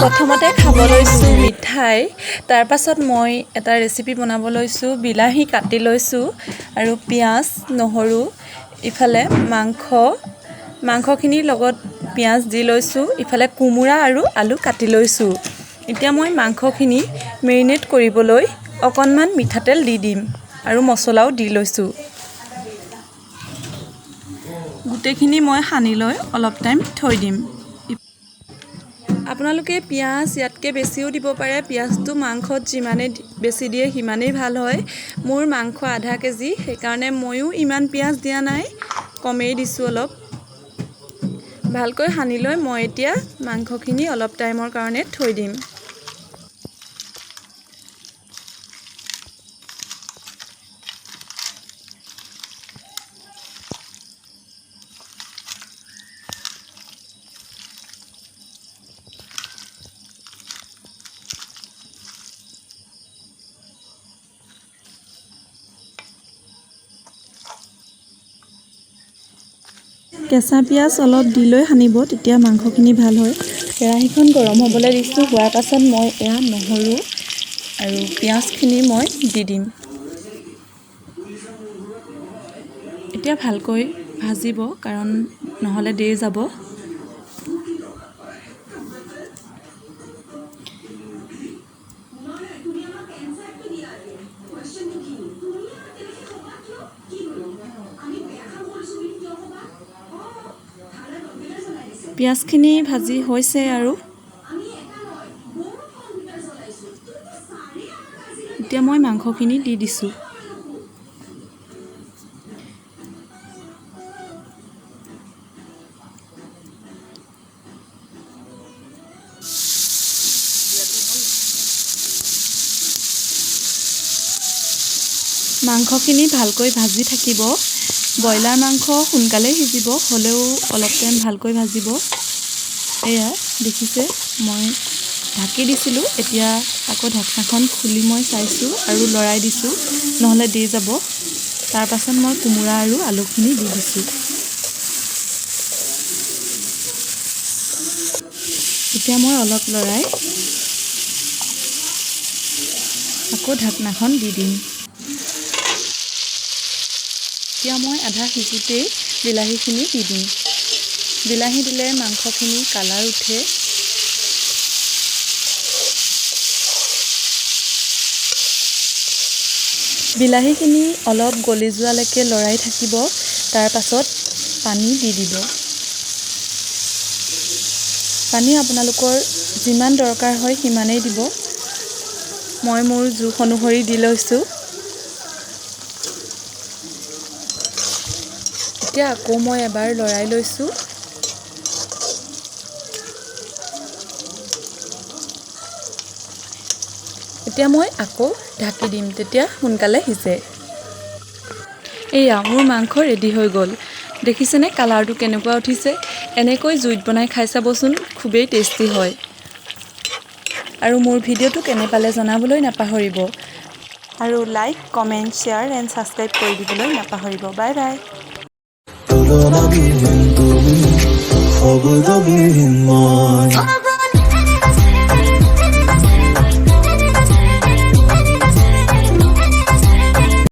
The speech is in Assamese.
প্ৰথমতে খাব লৈছোঁ মিঠাই। তাৰপাছত মই এটা ৰেচিপি বনাব লৈছোঁ। বিলাহী কাটি লৈছোঁ আৰু পিঁয়াজ, নহৰু, ইফালে মাংসখিনিৰ লগত পিঁয়াজ দি লৈছোঁ। ইফালে কোমোৰা আৰু আলু কাটি লৈছোঁ। এতিয়া মই মাংসখিনি মেৰিনেট কৰিবলৈ অকণমান মিঠাতেল দি দিম আৰু মছলাও দি লৈছোঁ। গোটেইখিনি মই সানি লৈ অলপ টাইম থৈ দিম। আপোনালোকে পিঁয়াজ ইয়াতকৈ বেছিও দিব পাৰে। পিঁয়াজটো মাংসত যিমানেই বেছি দিয়ে সিমানেই ভাল হয়। মোৰ মাংস আধা কেজি, সেইকাৰণে ময়ো ইমান পিঁয়াজ দিয়া নাই, কমেই দিছোঁ অলপ। ভালকৈ সানি লৈ মই এতিয়া মাংসখিনি অলপ টাইমৰ কাৰণে থৈ দিম। কেঁচা পিঁয়াজ অলপ দি লৈ সানিব, তেতিয়া মাংসখিনি ভাল হয়। কেৰাহীখন গৰম হ'বলৈ দিছোঁ। হোৱাৰ পাছত মই এয়া নহৰু আৰু পিঁয়াজখিনি মই দি দিম। এতিয়া ভালকৈ ভাজিব, কাৰণ নহ'লে দেৰি যাব। পিঁয়াজখিনি ভাজি হৈছে আৰু এতিয়া মই মাংসখিনি দি দিছোঁ। মাংসখিনি ভালকৈ ভাজি থাকিব। ব্ৰইলাৰ মাংস সোনকালেই সিজিব, হ'লেও অলপ টাইম ভালকৈ ভাজিব। এয়া দেখিছে, মই ঢাকি দিছিলোঁ। এতিয়া আকৌ ঢাকনাখন খুলি মই চাইছোঁ আৰু লৰাই দিছোঁ, নহ'লে দি যাব। তাৰপাছত মই কোমোৰা আৰু আলুখিনি দি দিছোঁ। এতিয়া মই অলপ লৰাই আকৌ ঢাকনাখন দি দিম। এতিয়া মই আধা সিজোতেই বিলাহীখিনি দি দিম। বিলাহী দিলে মাংসখিনি কালাৰ উঠে। বিলাহীখিনি অলপ গলি যোৱালৈকে লৰাই থাকিব। তাৰপাছত পানী দি দিব। পানী আপোনালোকৰ যিমান দৰকাৰ হয় সিমানেই দিব। মই মোৰ জোখ অনুসৰি দি লৈছোঁ। এতিয়া আকৌ মই এবাৰ লৰাই লৈছোঁ। এতিয়া মই আকৌ ঢাকি দিম, তেতিয়া সোনকালে সিজে। এয়া মোৰ মাংস ৰেডি হৈ গ'ল। দেখিছেনে কালাৰটো কেনেকুৱা উঠিছে? এনেকৈ জুইত বনাই খাই চাবচোন, খুবেই টেষ্টি হয়। আৰু মোৰ ভিডিঅ'টো কেনে পালে জনাবলৈ নাপাহৰিব। আৰু like, comment, share and subscribe কৰি দিবলৈ নাপাহৰিব। Bye bye. তুলনাবিহীন তুমি, শব্দবিহীন মই।